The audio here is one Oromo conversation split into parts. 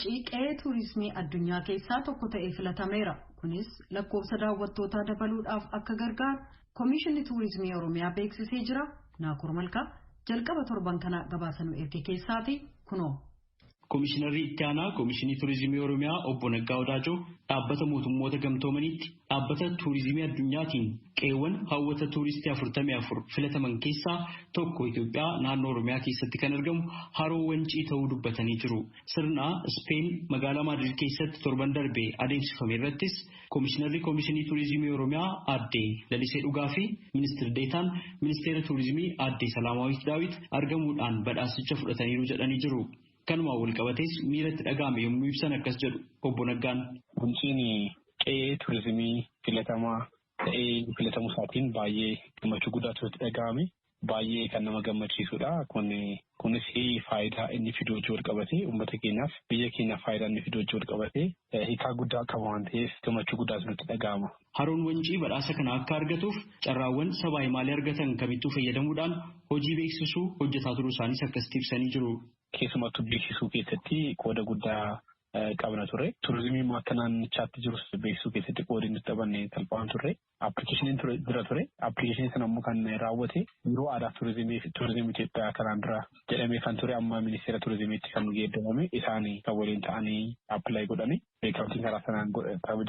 Wancii qe'ee tuurizimii addunyaa keessaa tokko ta'ee filatameera. Kunis lakkoofsa daawwattootaa dabaluudhaaf akka gargaaru Komishinni Tuurizimii Oromiyaa beeksisee jira. Naakoor Malkaa jalqaba torban kana gabaasa nu erge keessaati kunoo. Komishinarri itti aanaa Komishinii Tuurizimii Oromiyaa Obbo Naggaa Wadaajoo dhaabbata mootummoota gamtoomaniitti dhaabbata tuurizimii addunyaatiin qe'eewwan hawwata tuuristii 44 filataman keessaa tokko Itoophiyaa naannoo Oromiyaa keessatti kan argamu haroo Wancii ta'uu dubbatanii jiru. Sirna Ispeen magaalaa Maadrid keessatti torban darbe adeemsifame irrattis Komishinarri Komishinii Tuurizimii Oromiyaa Aadde Lalisee Dhugaa fi Ministir Deetaan Ministeera Tuurizimii Aadde Salaamaawit Daawit argamuudhaan badhaasicha fudhataniiru jedhanii jiru. Kanumaan wal qabatees miira itti dhaga'ame yommuu ibsan akkas jedhu Obbo Naggaan. Wanciin qe'ee tuurizimii filatamaa ta'ee filatamuu isaatiin baay'ee gammachuu guddaatu itti dhaga'ame. Baay'ee kan nama gammachiisudha. Kunis faayidaa inni fidu wajjin wal qabatee uummata keenyaaf biyya keenyaaf faayidaa inni fidu wajjin wal qabatee hiikaa guddaa qaba waan ta'eef gammachuu guddaatu nutti dhaga'ama. Haroon Wancii badhaasa kana akka argatuuf carraawwan sabaa himaalee argatan kamittuu fayyadamuudhaan hojii beeksisuu hojjetaa turuu isaaniis akkasitti ibsanii jiru. Keessumattuu beeksisuu keessatti qooda guddaa qabna ture. Turizimii akka naannichaatti jirus beeksisuu keessatti qoodi nuti taphanne salphaan turre. Appilikeeshiniin jira ture. Appilikeeshinii sana immoo kan raawwate Biiroo Aadaa Turizimii Itoophiyaa kanaan dura jedhamee kan ture amma Ministeera Turizimiitti kan geeddarame isaan kan waliin ta'anii appilaay godhani. Beekamtiin karaa sanaan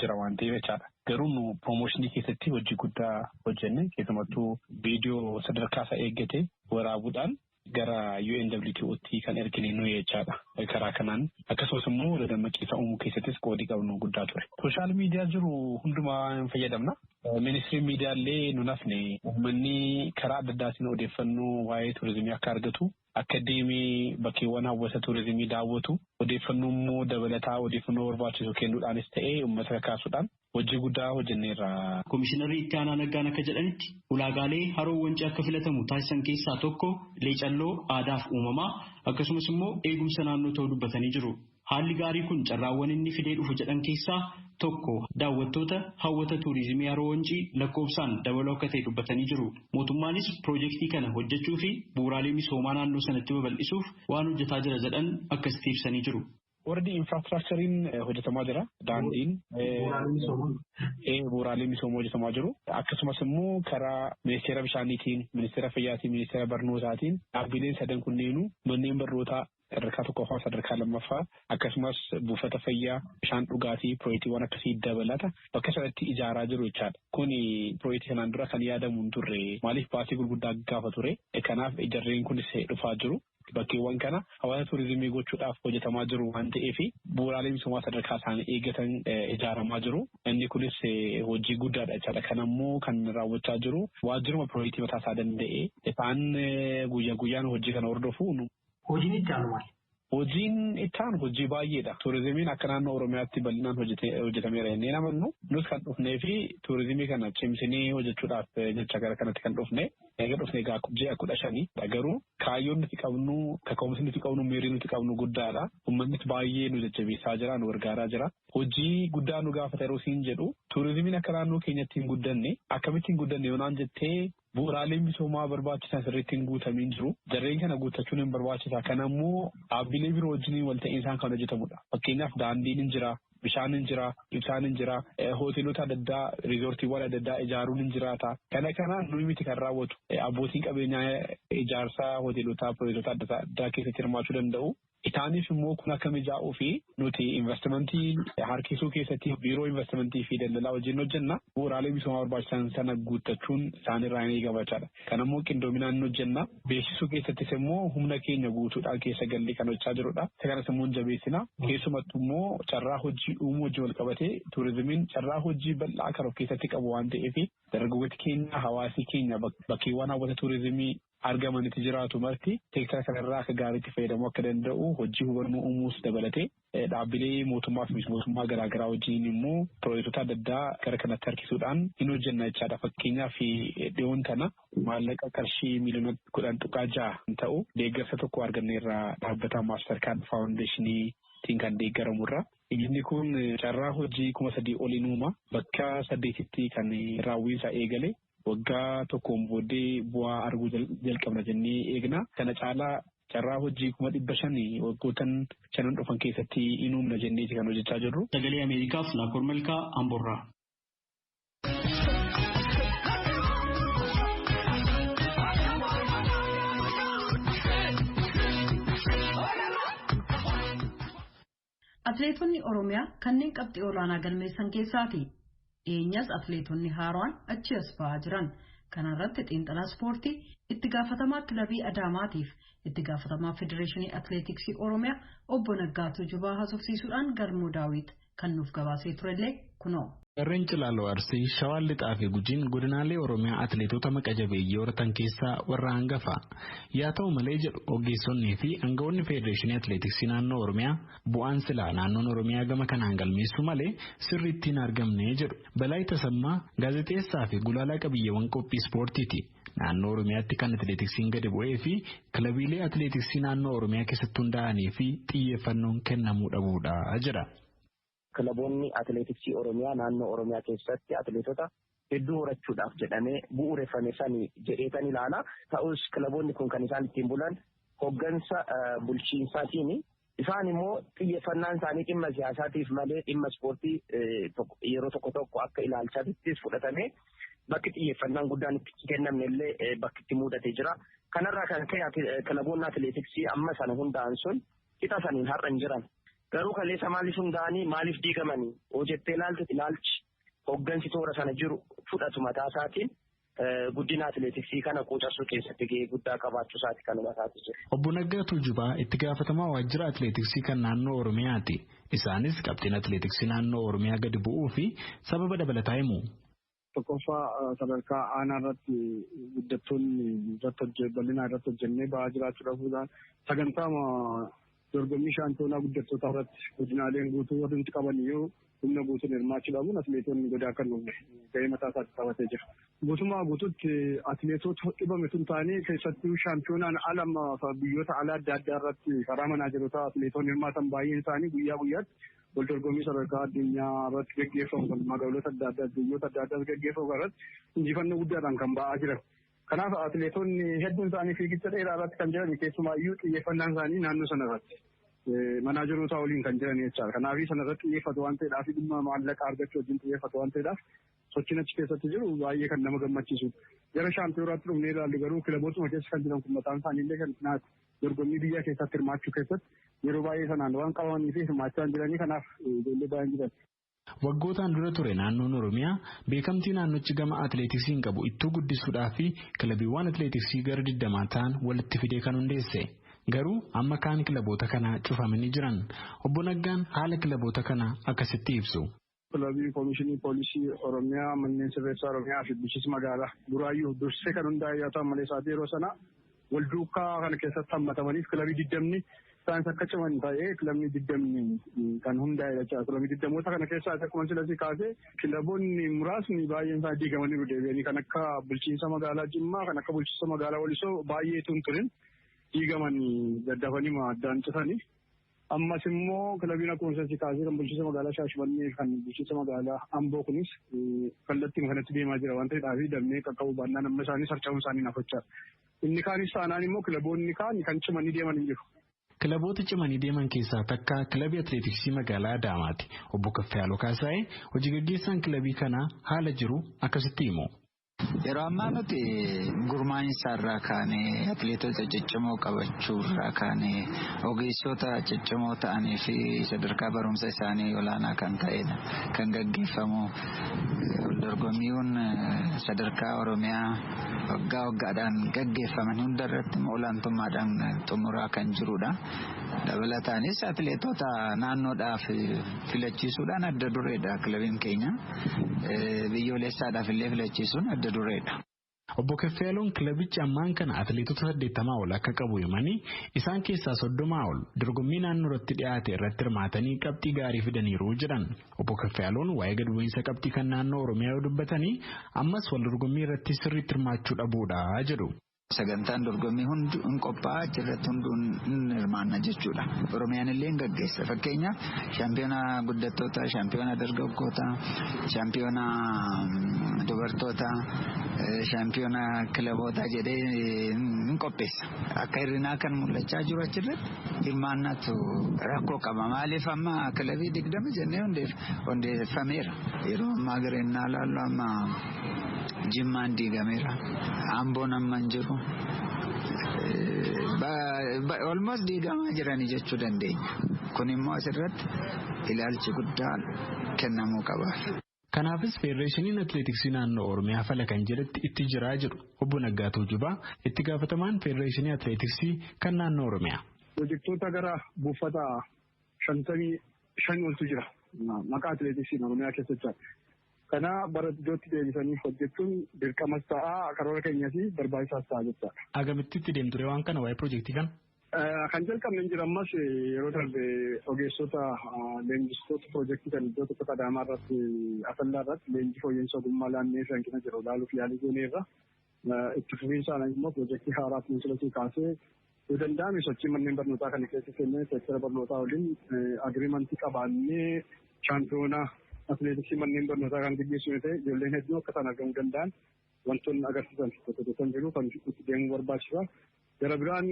jira waan ta'eef jechaadha. Garuu nu piroomooshinii keessatti hojii guddaa hojjenne keessumattuu viidiyoo sadarkaa isaa eeggate waraabuudhaan gara UNWTO'tti kan ergine nuyi jechaadha. Karaa kanaan akkasumas immoo dadammaqiinsa uumuu keessattis qoodii qabnu guddaa ture. Sooshaal miidiyaa jiru hundumaa hin fayyadamna. Ministiriin miidiyaa illee nu nafne uummanni karaa adda addaatiin odeeffannoo waa'ee tuurizimii akka argatu akka deemee bakkeewwan hawwata tuurizimii daawwatu odeeffannoo immoo dabalataa odeeffannoo barbaachisu kennuudhaanis ta'ee uummata kakaasuudhaan hojii guddaa hojjenneerra. Komishinarri itti aanaa Naggaan akka jedhanitti ulaagaalee haroo Wancii akka filatamu taasisan keessaa tokko leecalloo aadaaf uumamaa akkasumas immoo eegumsa naannoo ta'uu dubbatanii jiru. Haalli gaarii kun carraawwan inni fidee dhufu jedhan keessaa tokko daawwattoota hawwata tuurizimii haroo Wancii lakkoofsaan dabaluu akka ta'e dubbatanii jiru. Mootummaanis piroojeektii kana hojjechuu fi bu'uuraalee misoomaa naannoo sanatti babal'isuuf waan hojjetaa jira jedhan akkasitti ibsanii jiru. Warri infraastiraakchariin hojjetamaa jira. Daandiin. Bu'uuraalee misoomaa hojjetamaa jiru. Akkasumas immoo karaa ministeera bishaaniitiin, ministeera fayyaatiin, ministeera barnootaatiin dhaabbileen sadan kunneenu manneen barnootaa sadarkaa tokkoffaa sadarkaa lammaffaa akkasumas buufata fayyaa bishaan dhugaatii pirooyektiiwwan akkasii dabalata bakka sanatti ijaaraa jiru jechaadha. Kuni pirooyektii kanaan dura kan yaadamu hin turre maaliif baasii gurguddaa gaafa ture kanaaf ijarreen kunis dhufaa jiru. Bakkeewwan kana hawaasa tuurizimii gochuudhaaf hojjetamaa jiru waan ta'eef bu'uuraalee misoomaa sadarkaa isaanii eeggatan ijaaramaa jiru. Inni kunis hojii guddaadha jechaadha. Kan ammoo kan raawwachaa jiru waajjiruma pirooyektii mataa isaa danda'e isaan guyyaa guyyaan hojii kana hordofu. Hojiin itti aanu maali? Hojiin itti aanu hojii baay'eedha. Tuurizimiin akka naannoo Oromiyaatti bal'inaan hojjetameera jennee amannu. Nus kan dhufnee fi tuurizimii kana cimsinee hojjechuudhaaf jecha gara kanatti kan dhufne. Egaa dhufne egaa ji'a 15. Garuu kaayyoon nuti qabnu, kaka'umsi nuti qabnu, miirri nuti qabnu guddaadha. Uummannis baay'ee nu jajjabeessaa jira, nu gargaaraa jira. Hojii guddaa nu gaafata yeroo siin jedhu tuurizimiin akka naannoo keenyatti hin guddanne akkamitti hin guddanne yoonaan jettee bu'uuraaleen misoomaa barbaachisan sirriitti hin guutamiin jiru. Jarreen kana guuttachuun hin barbaachisa. Kana immoo dhaabbilee biroo wajjin wal ta'iinsaan kan hojjetamudha. Fakkeenyaaf daandiin hin jira, bishaan hin jira, ibsaan hin jira, hoteelota adda addaa, riizoortiiwwan adda addaa ijaaruun hin jiraata. Kana kana nuyi miti kan raawwatu. Abbootiin qabeenyaa ijaarsa hoteelotaa, piroojektota adda addaa keessatti hirmaachuu danda'u. Isaaniif immoo kun akka mijaa'uu fi nuti investimentii harkisuu keessatti biiroo investimentii fi daldalaa wajjin hojjenna. Bu'uuraalee misoomaa barbaachisan sana guuttachuun isaanirraa ni eegama jechaadha. Kana immoo qindoominaan ni hojjenna. Beeksisuu keessattis immoo humna keenya guutuudhaan keessa gallee kan hojjechaa jirudha. Isa kanas immoo hin jabeessina. Keessumattuu immoo carraa hojii uumuu wajjin wal qabatee tuurizimiin carraa hojii bal'aa kan of keessatti qabu waan ta'eef dargaggooti keenya hawaasi keenya bakkeewwan hawwata tuurizimii argamanitti jiraatu marti seektara kanarraa akka gaariitti fayyadamuu akka danda'u hojii hubannoo uumuus dabalatee dhaabbilee mootummaa fi mootummaa garaagaraa wajjin immoo piroojektota adda addaa gara kanatti harkisuudhaan hin hojjenna jechaadha. Fakkeenyaaf dhiyoon tana maallaqa qarshii miiliyoona 10.6 ta'u deeggarsa tokko arganneerra dhaabbata Maastarkaard Faawundeeshiniitiin kan deeggaramurra. Inni kun carraa hojii 3,000 oliin uuma bakka 8tti kan raawwiinsaa eegale. Waggaa tokkoon booddee bu'aa arguu jalqabna jennee eegna. Kana caalaa Carraa hojii 500,000 waggootan shanan dhufan keessatti in uumna jenneeti kan hojjechaa jirru. Sagalee Ameerikaaf Naakoor Malkaa Amboorraa. Atleetonni Oromiyaa kanneen qabxii olaanaa galmeessan keessaati. Dhiyeenyas atleetonni haaraan achi as ba'aa jiran. Kana irratti xiinxalaa ispoortii itti gaafatamaa kilabii Adaamaatiif itti gaafatamaa Federeeshinii Atleetiksii Oromiyaa obbo Naggaa Tuujubaa haasofsiisuudhaan Galmoo Daawit kan nuuf gabaasee turellee kunoo. Garreen Cilaaloo Arsii, Shawaan Lixaa fi Gujiin godinaalee Oromiyaa atleetota maqa jabeeyyii horatan keessaa warra hangafa. Yaa ta'u malee jedhu ogeessonnii fi aangawoonni Federeeshinii Atleetiksii naannoo Oromiyaa bu'aan silaa naannoon Oromiyaa gama kanaan galmeessu malee sirriitti hin argamne jedhu. Balaay Tasammaa gaazexeessaa fi gulaalaa qabiyyeewwan qophii ispoortiiti. Naannoo Oromiyaatti kan atleetiksiin gadi bu'ee fi kilabiilee atleetiksii naannoo Oromiyaa keessatti hundaa'anii fi xiyyeeffannoon kennamuu dhabuudha jedha. Kilaboonni atleetiksii Oromiyaa naannoo Oromiyaa keessatti atleetota hedduu horachuudhaaf jedhamee bu'uureffame sanii jedheetan ilaala. Ta'us kilaboonni kun kan isaan ittiin bulan hoggansa bulchiinsaatiini. Isaan immoo xiyyeeffannaan isaanii dhimma siyaasaatiif malee dhimma ispoortii yeroo tokko tokko akka ilaalchaattis fudhatamee bakki xiyyeeffannaan guddaan itti kennamne illee bakki itti mudatee jira. Kanarraa kan ka'e kilaboonni atleetiksii amma sana hundaa'an sun qixa saniin har'a hin jiran. Garuu kaleessa maaliif hundaa'anii maaliif diigamanii hojjettee ilaaltu ilaalchi hoggansi toora sana jiru fudhatu mataa isaatiin guddina atleetiksii kana quucarsuu keessatti gahee guddaa qabaachuu isaati kan mataatu jira. Obbo Naggaa Tuujubaa itti gaafatamaa waajjira atleetiksii kan naannoo Oromiyaati. Isaanis qabxiin atleetiksii naannoo Oromiyaa gadi bu'uu fi sababa dabalataa himu. Tokkoffaa sadarkaa aanaa irratti guddattoonni irratti bal'inaa irratti hojjennee ba'aa jiraachuu dhabuudhaan sagantaa dorgommii shaampiyoonaa guddattoota irratti godinaaleen guutuu warri qaban iyyuu humna guutuun hirmaachuu dhabuun atleetonni godaa kan dhufne gahee mataa isaatti taphatee jira. Guutummaa guutuutti atleetota dhibame tun taane keessattuu shaampiyoonaan ala biyyoota alaa adda addaa irratti karaa manaajerotaa atleetonni hirmaatan baay'een isaanii guyyaa guyyaatti wal dorgommii sadarkaa addunyaa irratti gaggeeffamu kan magaalota adda addaa biyyoota adda addaa gaggeeffamu irratti injifannoo guddaadhaan kan ba'aa jiran. Kanaaf atleetonni hedduun isaanii fiigicha dheeraa irratti kan jiran keessumaayyuu xiyyeeffannaan isaanii naannoo sana irratti manaajeroota waliin kan jiran jechaadha. Kanaaf sana irratti xiyyeeffatu waan ta'eedhaaf dhimma maallaqa argachuu wajjin xiyyeeffatu waan ta'eedhaaf sochiin achi keessatti jiru baay'ee kan nama gammachiisudha. Gara shaampiyonaatti dhufnee ilaallu garuu kilabootuma keessa kan jiran kun mataan isaanii illee kan dorgommii biyya keessatti hirmaachuu keessatti yeroo baay'ee sanaan waan qabamanii fi hirmaachaa hin jiranii kanaaf ijoollee baay'een jiran. Waggootaan dura ture naannoon Oromiyaa beekamtii naannochi gama atleetiksiin qabu ittuu guddisuudhaa fi kilabiiwwan atleetiksii gara 20 ta'an walitti fidee kan hundeesse. Garuu amma kaan kilaboota kanaa cufamanii jiran. Obbo Naggaan haala kilaboota kanaa akkasitti ibsu. Kilabii Koomishinii Poolisii Oromiyaa manneen sirreessaa Oromiyaa fi bulchiinsa magaalaa Buraayyuu dursee kan hundaa'e yoo ta'an malee isaatii yeroo sana wal duukaa kana keessatti hammatamaniif kilabii 20 isaanis akka ciman ta'ee kilabni 20 kan hundaa'e jechuudha. Kilabii 20moota kana keessaa akkuma silasii kaasee kilaboonni muraasni baay'een isaa diigamaniiru deebi'anii kan akka bulchiinsa magaalaa Jimmaa kan akka bulchiinsa magaalaa Walisoo baay'eetu hin turin diigamanii daddafanii addaan citanii. Ammas immoo kilabiin akkuma silasii kaasee kan bulchiinsa magaalaa Shaashmannee kan bulchiinsa magaalaa Amboo kunis kallattiin kanatti deemaa jira waan ta'eedhaaf damee qaqqabu baannaan amma isaanii sarca'uun isaanii nafachaa. Inni kaanis taanaan immoo kilaboonni kaan kan cimanii deeman hin jiru. Kilaboota cimanii deeman keessaa takka kilabii atleetiksii magaalaa Adaamaati. Obbo Kaffayaaloo Kaasaayee hojii gaggeessaan kilabii kanaa haala jiru akkasitti himu. Yeroo ammaa nuti gurmaa'insa irraa kaanee atleetota ciccimoo qabachuu irraa kaanee ogeessota ciccimoo ta'anii fi sadarkaa barumsa isaanii olaanaa kan ta'edha. Kan gaggeeffamu dorgommiiwwan sadarkaa Oromiyaa waggaa waggaadhaan gaggeeffaman hunda irratti olaantummaadhaan xumuraa kan jirudha. Dabalataanis atleetota naannoodhaaf filachiisuudhaan adda dureedha kilabiin keenya. Biyyoolessaadhaaf illee filachiisuun adda dureedha. Obbo Keffeeloon kilabichi ammaan kana atleetota 80 ol akka qabu himanii isaan keessaa 30 ol dorgommii naannoo irratti dhiyaate irratti hirmaatanii qabxii gaarii fidaniiru jedhan. Obbo Keffeeloon waa'ee gad bu'iinsa qabxii kan naannoo Oromiyaa yoo dubbatanii ammas wal dorgommii irratti sirriitti hirmaachuu dhabuudha jedhu. Sagantaan dorgommii hundi hin qophaa'a achirratti hunduu hin hirmaanna jechuudha. Oromiyaan illee hin gaggeessa. Fakkeenyaaf shaampiyoona guddattootaa, shaampiyoona dargaggootaa, shaampiyoona dubartootaa, shaampiyoona kilabootaa jedhee hin qopheessa. Akka hir'inaa kan mul'achaa jiru achirratti hirmaannatu rakkoo qaba. Maaliif amma kilabii 20 jennee hundeeffameera. Yeroo ammaa gareennaa laallu amma Jimmaan diigameera. Amboon amma hin jiru. Almost diigamaa jiranii jechuu dandeenya. Kun immoo asirratti ilaalchi guddaan kennamuu qaba. Kanaafis Feedereeshiniin Atileetiksii naannoo Oromiyaa fala kan jedhetti itti jiraa jedhu obbo Naggaa Tuujubaa itti gaafatamaan Feedereeshinii Atileetiksii kan naannoo Oromiyaa. Pirojektoota gara buufata 55 oltu jira. Maqaa atileetiksiin Oromiyaa keessatti. Kana bara iddootti deebisanii hojjechuun dirqamas ta'a karoora keenyaa fi barbaachisaas ta'a jechaadha. Agamitti itti deemture waan kana waa'ee pirojektii kana? Kan jalqabne hin jiru ammas yeroo darbe ogeessota leenjistoota pirojektii kan iddoo tokko Adaamaa irratti Asallaa irratti leenjii fooyya'insa ogummaa laannee fi hanqina jiru ilaaluuf yaalii gooneerra. Itti fufiinsaan immoo pirojektii haaraa kunuunsilasii kaasee yoo danda'ame sochii manneen barnootaa kana keessa seennee seektara barnootaa waliin agiriimantii qabaannee shaampiyoonaa atileetiksii manneen barnootaa kan gaggeessu yoo ta'e ijoolleen hedduun akka isaan argamuu danda'an wantoonni agarsiisan tokko tokko jiru kan itti deemuu barbaachisa. Gara biraan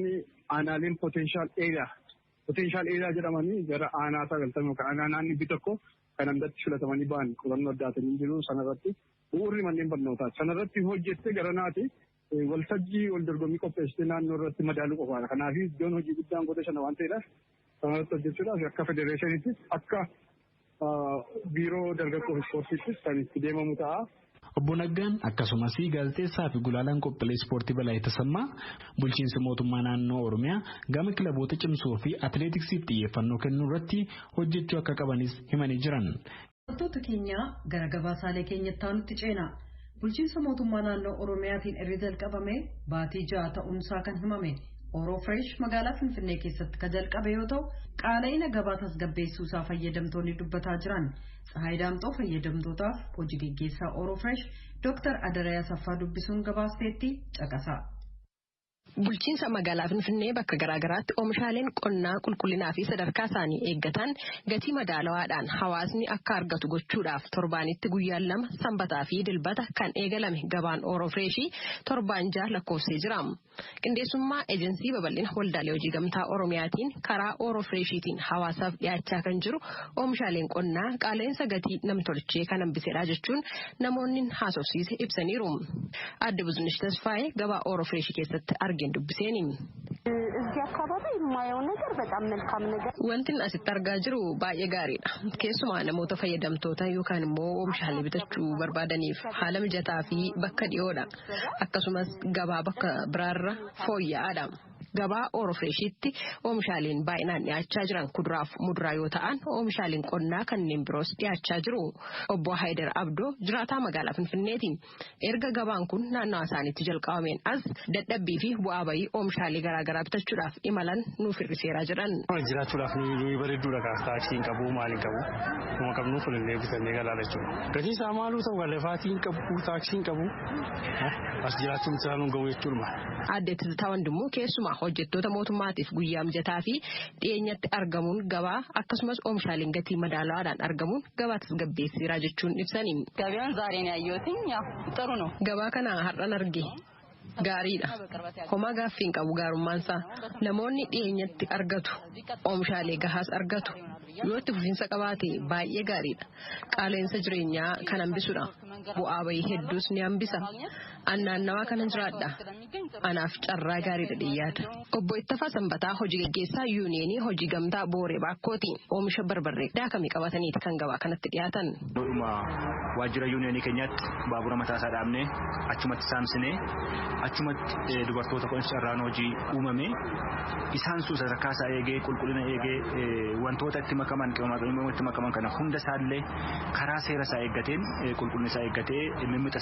aanaaleen potenshaal eeriyaa jedhamanii gara aanaa 90 yookaan aanaa naannoo 100 kan hundatti filatamanii ba'an qorannoo addaatanii jiru sanarratti bu'uurri manneen barnootaa sanarratti hojjettee gara naati waltajjii wal dorgommii qopheessitee naannoo irratti madaaluu qofaadha. Kanaaf iddoon hojii guddaan godhe sana waan ta'eedhaaf sanarratti hojjechuudhaaf akka federeeshiniittis akka biiroo dargaggoo ispoortiittis kan itti deemamu ta'a. Obbo Naggaan akkasumas gaazexeessaa fi gulaalaan qophiilee ispoortii Balaayi Tasammaa bulchiinsi mootummaa naannoo Oromiyaa gama kilaboota cimsuu fi atileetiksiif xiyyeeffannoo kennuu irratti hojjechuu akka qabanis himanii jiran. Wantoota keenya gara gabaasaalee keenyatti aanutti ceena. Bulchiinsa mootummaa naannoo Oromiyaatiin erga jalqabame baatii 6 ta'uunsaa kan himame. Ooroo Fireesh magaalaa Finfinnee keessatti kan jalqabe yoo ta'u qaala'ina gabaa tasgabbeessuusaa fayyadamtoonni dubbataa jiran. Tsahaay Daamxoo fayyadamtootaaf hojii geggeessaa Ooroo Fireesh Dr. Adarayaa Saffaa dubbisuun gabaasteetti caqasa. Bulchiinsa magaalaa Finfinnee bakka garaagaraatti oomishaaleen qonnaa qulqullinaa fi sadarkaa isaanii eeggatan gatii madaalawaadhaan hawaasni akka argatu gochuudhaaf torbaanitti guyyaan 2 sanbataa fi dilbata kan eegalame gabaan Ooroo Fireeshii torbaan 6 lakkoofsee jira. Qindeessummaa eejensii babal'ina waldaalee hojii gamtaa Oromiyaatiin karaa Ooroo Fireeshiitiin hawaasaaf dhiyaachaa kan jiru oomishaaleen qonnaa qaala'insa gatii namtolchee kan hambisedha jechuun namoonni haasofsiise ibsaniiru. Adde Buzunesh Tasfaayee gabaa Ooroo Fireeshii keessatti argeen dubbiseeni. እዚህ አካባቢ የማየው ነገር በጣም መልካም ነገር Wanti asitti argaa jiru baay'ee gaariidha. Keessumaa namoota fayyadamtoota yookaan immoo oomishaalee bitachuu barbaadaniif haala mijataa fi bakka dhiyoodha. Akkasumas gabaa bakka biraarra fooyya'aadha. Gabaa Ooroo Fireeshiitti oomishaaleen baay'inaan dhiyaachaa jiran kuduraaf muduraa yoo ta'an oomishaaleen qonnaa kanneen biroos dhiyaachaa jiru. Obbo Haayidar Abdoo jiraataa magaalaa Finfinneeti. Erga gabaan kun naannawa isaaniitti jalqabameen as dadhabbii fi bu'aa bayii oomishaalee garaagaraa bitachuudhaaf imalan nuuf hir'iseera jedhan. Jiraachuudhaaf nuyi bareedduudha kaas taaksii hin qabu maal hin qabu kuma qabnuuf walillee bitannee galaa jechuudha. Gatiin isaa maaluu ta'u galafaatii hin qabu taaksii hin qabu as jiraachuun isaa nuun gahu jechuudha. Aadde Tizzitaa Wandimmoo keessumaa hojjettoota mootummaatiif guyyaa mijataa fi dhiyeenyatti argamuun gabaa akkasumas oomishaaleen gatii madaalawaadhaan argamuun gabaa tasgabbeesseera jechuun ibsani. ገበያውን ዛሬ ነው ያየሁትኝ። ያው ጥሩ ነው። Gabaa kana har'an arge. Gaariidha. Homaa gaaffii hin qabu gaarummaansaa. Namoonni dhiyeenyatti argatu. Oomishaalee gahaas argatu. Yoo itti fufiinsa qabaate baay'ee gaariidha. Qaala'insa jireenyaa kan hambisudha. Bu'aa bayii hedduus ni hambisa. Annaannawaa kana jiraadha. Anaaf carraa gaariidha dhiyyaata. Obbo Ittafaa Sanbataa hojii gaggeessaa yuuniyeenii hojii gamtaa Booree Baakkooti. Oomisha barbarree daakamee qabataniiti kan gabaa kanatti dhiyaatan. Dhuma waajjira yuuniyeenii keenyatti baabura mataasaa dhaabnee achumatti saamsinee achumatti dubartoota carraan hojii uumame isaan sun sadarkaa isaa eegee qulqullina eegee wantoota itti makaman qimama itti makaman kana hunda isaallee karaa seera isaa eeggateen qulqullina isaa eeggatee mimmixa